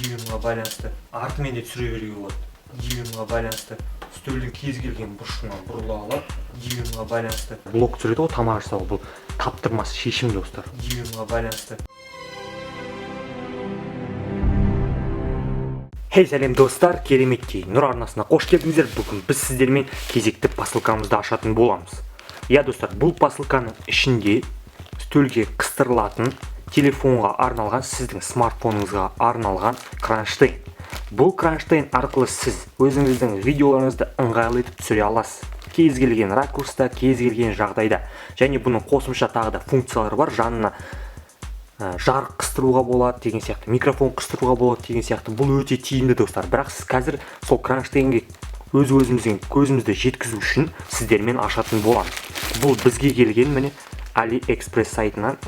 Дюймға байланысты артымен де түсіре беруге болады. Дюймға байланысты үстелдің кез келген бұрышына бұрыла алады. Дюймға байланысты блок түсіреді ғой, тамақ жасауға бұл таптырмас шешім, достар. Дюймға байланысты. Хей, сәлем, достар, кереметтей Нұр арнасына қош келдіңіздер. Бүгін біз сіздермен кезекті посылкамызды ашатын боламыз. Иә, достар, бұл посылканың ішінде үстелге қыстырылатын, телефонға арналған, сіздің смартфоныңызға арналған кронштейн. Бұл кронштейн арқылы сіз өзіңіздің видеоларыңызды ыңғайлы етіп түсіре аласыз. Кез келген ракурста, кез келген жағдайда. Және бұның қосымша тағы да функциялары бар. Жанына жарық қыстыруға болады деген сияқты, микрофон қыстыруға болады деген сияқты. Бұл өте тиімді, достар. Бірақ сіз қазір сол кронштейнге өз өзіміздің көзімізді жеткізу үшін сіздермен ашатын боламыз. Бұл бізге келген, міне, AliExpress сайтынан,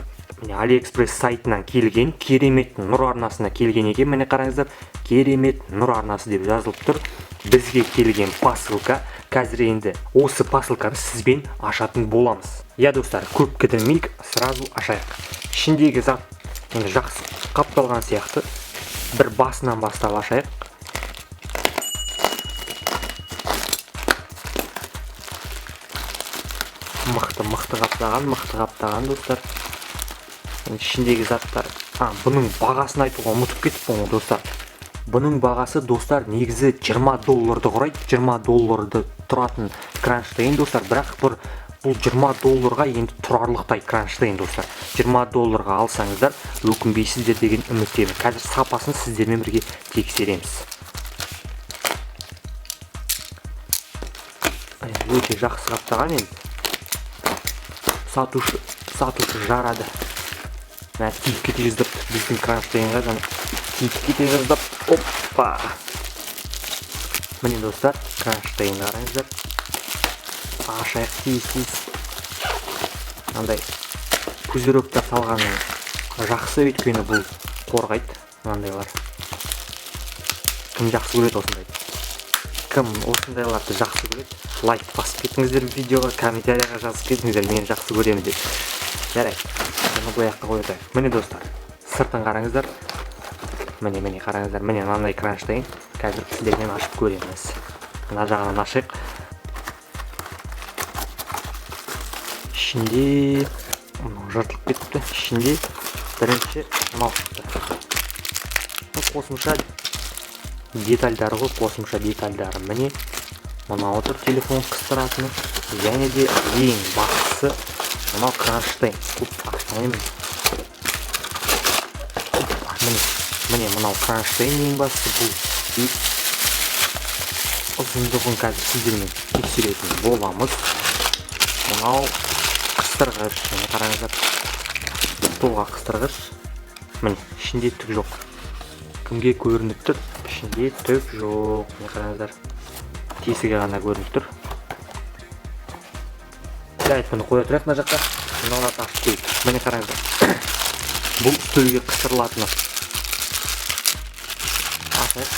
міне, AliExpress сайтынан келген, керемет Нұр арнасына келген екен. Міне, қараңыздар, керемет Нұр арнасы деп жазылып тұр. Бізге келген посылка. Қазір енді осы посылканы сізбен ашатын боламыз. Иә, достар, көп кідірмейік, сразу ашайық. Ішіндегі зат енді жақсы қапталған сияқты. Бір басынан бастап ашайық. Мықты, мықты қаптаған, мықты қаптаған, достар. Енді ішіндегі заттар, бұның бағасын айтуға ұмытып кетіппін ғой, достар. Бұның бағасы, достар, негізі 20 долларды құрайды. 20 долларды тұратын кронштейн, достар. Бірақ бұл 20 долларға енді тұрарлықтай кронштейн, достар. 20 долларға алсаңыздар, өкінбейсіздер деген үміттемін. Қазір сапасын сіздермен бірге тексереміз. Өте жақсы қаптаған енді. Сатушы жарады. Мә, тиіп кете жаздапты біздің кронштейнға, жаңа тиіп кете жаздап. Оппа! Міне, достар, кронштейн, қараңыздар. Ашайық тез тез. Мынандай пузырёктар салғаны жақсы, өйткені бұл қорғайды мынандайлар. Кім жақсы көреді осындайды? Кім осындайларды жақсы көреді? Лайк басып кетіңіздер видеоға, комментарияға жазып кетіңіздер, мен жақсы көремін деп. Жарайды, бұны бұл жаққа қоя тұрайық. Міне, достар, сыртын қараңыздар. Міне, міне, қараңыздар, міне, мынандай кронштейн. Қазір сіздермен ашып көреміз. Мына жағынан ашайық. Ішінде мынау жыртылып кетіпті. Ішінде бірінші мынау шықты. Бұл қосымша детальдары ғой, қосымша детальдары. Міне, мынау тұр телефон қыстыратыны. Және де ең бастысы мынау кронштейн. Опа, міне, міне, міне, мынау кронштейн ең бастысы. Бұл ұзындығын қазір сіздермен тексеретін боламыз. Мынау қыстырғыш, міне, қараңыздар, столға қыстырғыш. Міне, ішінде түк жоқ. Кімге көрініп тұр? Ішінде түк жоқ. Міне, қараңыздар, тесігі ғана көрініп тұр. Жарайды, бұны қоя тұрайық мына жаққа. Мыналарды ашып көрейік. Міне, қараңыздар, бұл үстелге қыстырылатыны. Ашайық.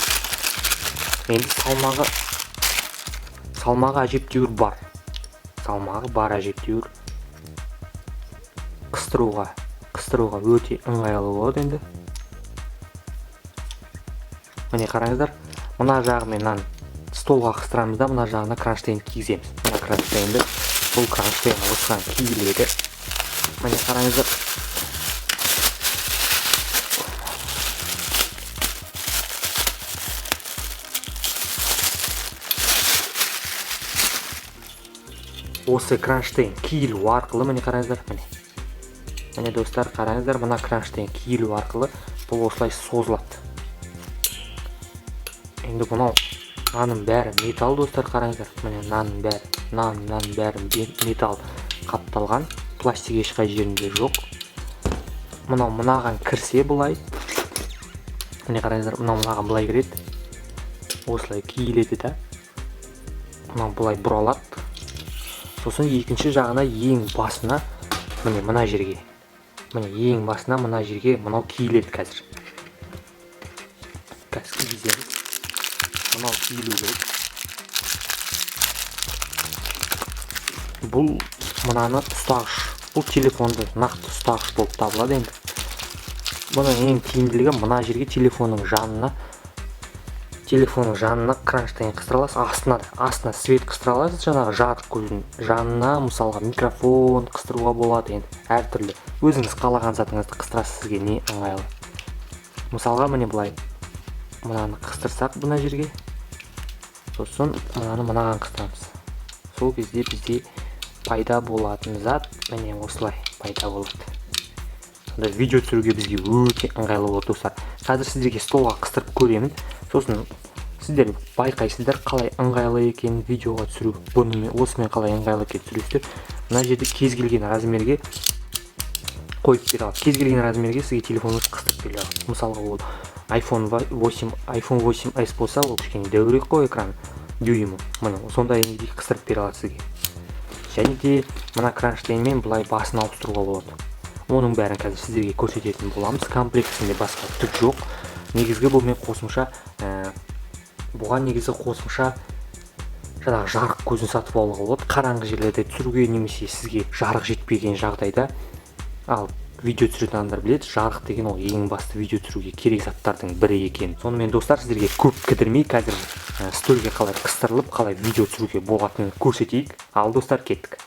Енді салмағы әжептәуір бар. Салмағы бар әжептәуір. Қыстыруға өте ыңғайлы болады енді. Міне, қараңыздар, мына жағымен мынаны столға қыстырамыз да, мына жағына кронштейн кигіземіз. Мына кронштейнді, бұл кронштейн осыған киіледі. Міне, қараңыздар. Осы кронштейн киілу арқылы, міне, қараңыздар, міне. Міне, достар, қараңыздар, мына кронштейн киілу арқылы бұл осылай созылады. Енді мынау мынаның бәрі металл, достар, қараңыздар. Міне, мынаның бәрі, мынаның бәрі металл қапталған, пластик ешқай жерінде жоқ. Мынау мынаған кірсе былай. Міне, қараңыздар, мынау мынаған былай кіреді. Осылай киіледі да. Мынау былай бұралады. Сосын екінші жағына, ең басына, міне, мына жерге. Міне, ең басына, мына жерге мынау киіледі қазір. Қазір кигіземіз. Мынау киілу керек. Бұл мынаны ұстағыш. Бұл телефонды нақты ұстағыш болып табылады енді. Бұның ең тиімділігі мына жерге телефонның жанына кронштейн қыстыра аласыз, астына да, астына свет қыстыра аласыз, жаңағы жарық көзін жанына, мысалға, микрофон қыстыруға болады. Енді әртүрлі өзіңіз қалаған затыңызды қыстырасыз, сізге не ыңғайлы. Мысалға, міне, былай мынаны қыстырсақ мына жерге, сосын мынаны мынаған қыстырамыз. Сол кезде бізде пайда болатын зат міне осылай пайда болады. Сонда видео түсіруге бізге өте ыңғайлы болады. Достар, қазір сіздерге столға қыстырып көремін, сосын сіздер байқайсыздар қалай ыңғайлы екенін видеоға түсіру. Бұнымен, осымен қалай ыңғайлы екенін түсіресіздер. Мына жерде кез келген размерге қойып бере алады, кез келген размерге сізге телефоныңыз қыстырып бере алады. Мысалға, ол iPhone 8, iPhone 8s болса, ол кішкене дәуірек қой экран дюймі, міне, сондай деңгейде қыстырып бере алады сізге. Және де мына кронштейнмен былай басын ауыстыруға болады. Оның бәрін қазір сіздерге көрсететін боламыз. Комплектісінде басқа түк жоқ. Негізгі бұнымен қосымша бұған негізі қосымша жаңағы жарық көзін сатып алуға болады қараңғы жерлерде түсіруге немесе сізге жарық жетпеген жағдайда. Ал видео түсіретін адамдар біледі, жарық деген ол ең басты видео түсіруге керек заттардың бірі екен. Сонымен, достар, сіздерге көп кідірмей, қазір стөлге қалай қыстырылып, қалай видео түсіруге болатынын көрсетейік. Ал, достар, кеттік.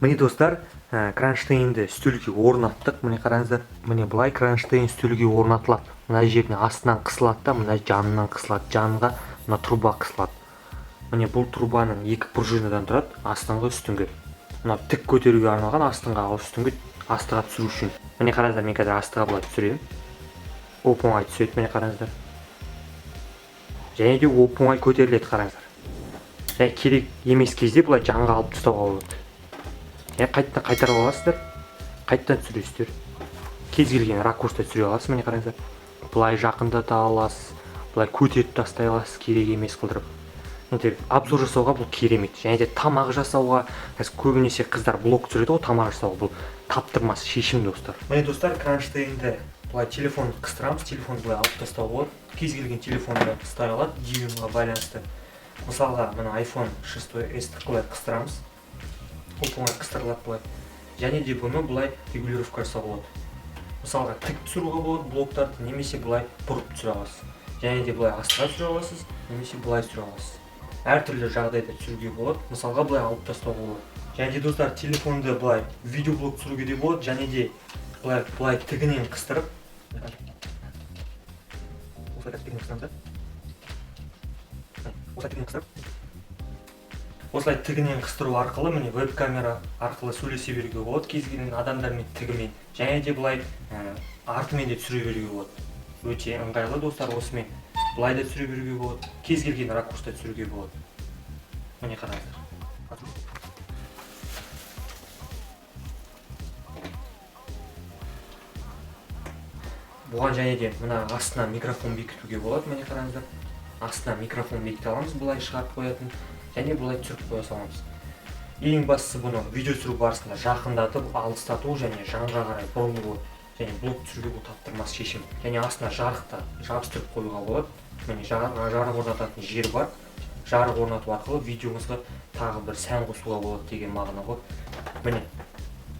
Міне, достар, кронштейнді үстелге орнаттық. Міне, қараңыздар, міне, былай кронштейн үстелге орнатылады. Мына жеріне астынан қысылады да, мына жанынан қысылады, жанға мына труба қысылады. Міне, бұл трубаның екі пружинадан тұрады: астыңғы, үстіңгі. Мына тік көтеруге арналған астыңғы, ал үстіңгі астыға түсіру үшін. Міне, қараңыздар, мен қазір астыға былай түсіремін, оп оңай түседі. Міне, қараңыздар, және де оп оңай көтеріледі, қараңыздар. Және керек емес кезде былай жанға алып тастауға болады және қайтадан қайтарып аласыздар, қайтадан түсіресіздер. Кез келген ракурста түсіре аласыз. Міне, қараңыздар, былай жақындата аласыз, былай көтеріп тастай аласыз керек емес қылдырып. Енді обзор жасауға бұл керемет. Және де тамақ жасауға, қазір көбінесе қыздар блог түсіреді ғой, тамақ жасауға бұл таптырмас шешім, достар. Міне, достар, кронштейнді былай телефонды қыстырамыз. Телефонды былай алып тастауға болады, кез келген телефонды ұстай алады дюймға байланысты. Мысалға, мына iPhone 6s былай қыстырамыз, оп оңай қыстырылады былай. Және де бұны былай регулировка жасауға болады. Мысалға, тік түсіруге болады блогтарды немесе былай бұрып түсіре аласыз. Және де былай астыға түсіре аласыз немесе былай түсіре аласыз. Әртүрлі жағдайда түсіруге болады. Мысалға, былай алып тастауға болады. Және де, достар, телефонды былай видеоблог түсіруге де болады. Және де былай тігінен қыстырып, осылай тігінен қыстырамыз да, осылай тігінен қыстырып, осылай тігінен қыстыру арқылы, міне, веб камера арқылы сөйлесе беруге болады кез келген адамдармен тігімен. Және де былай артымен де түсіре беруге болады. Өте ыңғайлы, достар. Осымен былай да түсіре беруге болады, кез келген ракурста түсіруге болады. Міне, қараңыздар. Бұған және де мына астына микрофон бекітуге болады. Міне, қараңыздар, астына микрофон бекіте аламыз, былай шығарып қоятын, және былай түсіріп қоя саламыз. Ең бастысы, бұны видео түсіру барысында жақындатып, алыстату және жанға қарай бұрылуы және блог түсіруге бұл таптырмас шешім. Және астына жарық та жабыстырып қоюға болады. Міне, жарық орнататын жер бар. Жарық орнату арқылы видеоңызға тағы бір сән қосуға болады деген мағына ғой. Міне,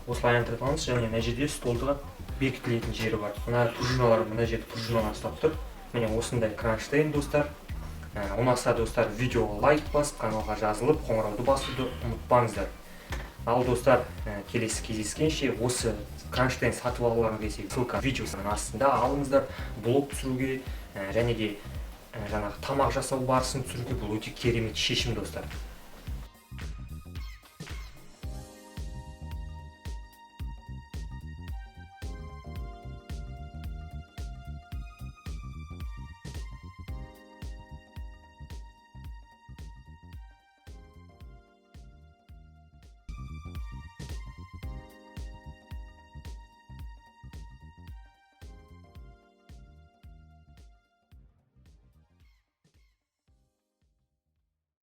осылай айналдырып аламыз. Және мына жерде столға бекітілетін жері бар. Мына пружиналар, мына жерде пружиналар ұстап тұр. Міне, осындай кронштейн, достар. Ұнаса, достар, видеоға лайк басып, каналға жазылып, қоңырауды басуды ұмытпаңыздар. Ал, достар, келесі кездескенше! Осы кронштейн сатып алғыларыңыз келсе, ссылка видеосының астында, алыңыздар. Блог түсіруге және де жаңағы тамақ жасау барысын түсіруге бұл өте керемет шешім, достар.